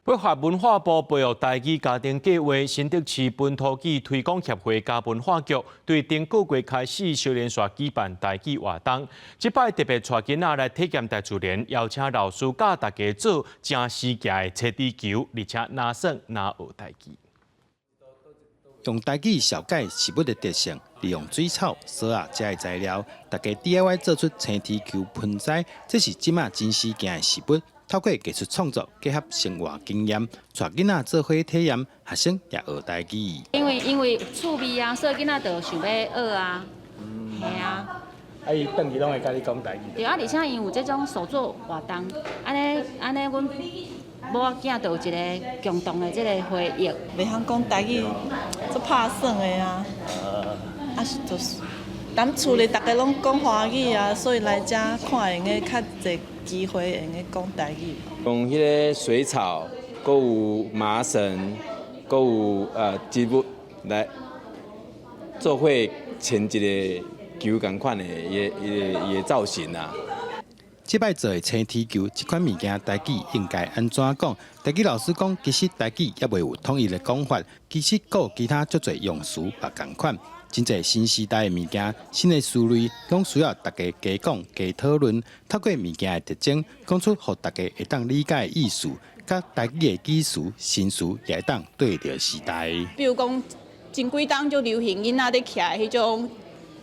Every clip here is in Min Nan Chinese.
配合文化部培育台語家庭計劃，新竹市本土語推廣協會佮文化局對頂個月開始相連續舉辦台語活動。這擺特別帶囡仔來體驗大自然，邀請老師教大家做誠時行的車豬球，而且若耍若學台語。用台語紹介食物的特性，利用水草、索仔這的材料，大家 DIY 做出青天球盆栽，這是這馬真時行的食物。透過藝術創作結合生活經驗，帶囡仔做伙體驗，學生也學台語。因為趣味啊，所以囡仔就想欲學啊，係啊。啊，伊轉去攏會佮你講台語。對啊，而且因有這種手作活動，按呢按呢，阮某仔囝就有一個共同的這個回憶。袂曉講台語，足拍算的啊。啊，就是，咱厝裡逐家攏講華語啊，所以來遮看會用得較濟機會會用得講台語。用彼个水草，閣有麻繩，閣有植物來做伙穿一個球仝款的伊個造型啊。這擺做的青天球，這款物件台語應該按怎講？台語老師講，其實台語猶未有統一的講法，其實閣有其他足濟用詞嘛仝款。真濟新時代的物件、新的思維，攏需要大家加講、加討論。透過物件的特徵，講出予大家會當理解的意思，佮台語的語詞、新詞也會當對著時代。比如講，前幾冬就流行囡仔咧騎彼種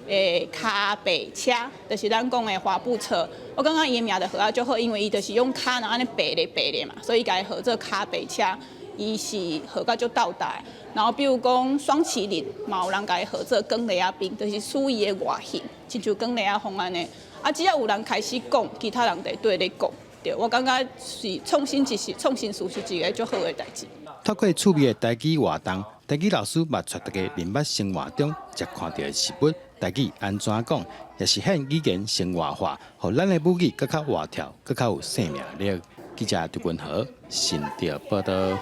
跤爬車，就是咱講的滑步車。我感覺伊的名就號仔足好，因為伊就是用跤然後按呢爬咧爬咧嘛，所以共伊號做跤爬車。伊是號甲足鬥大。然後比如講霜淇淋，嘛有人共伊號做捲螺仔冰，就是取伊的外形，親像捲螺仔風按呢。啊，只要有人開始講，其他人就會綴咧講。對，我感覺是創新，一是創新事是一個足好的代誌。透過趣味的台語活動，台語老師嘛帶大家認捌生活中常看著的食物，台語按怎講，也實現語言生活化，予咱的母語閣較活跳，閣較有生命力。記者陳文和新竹報導。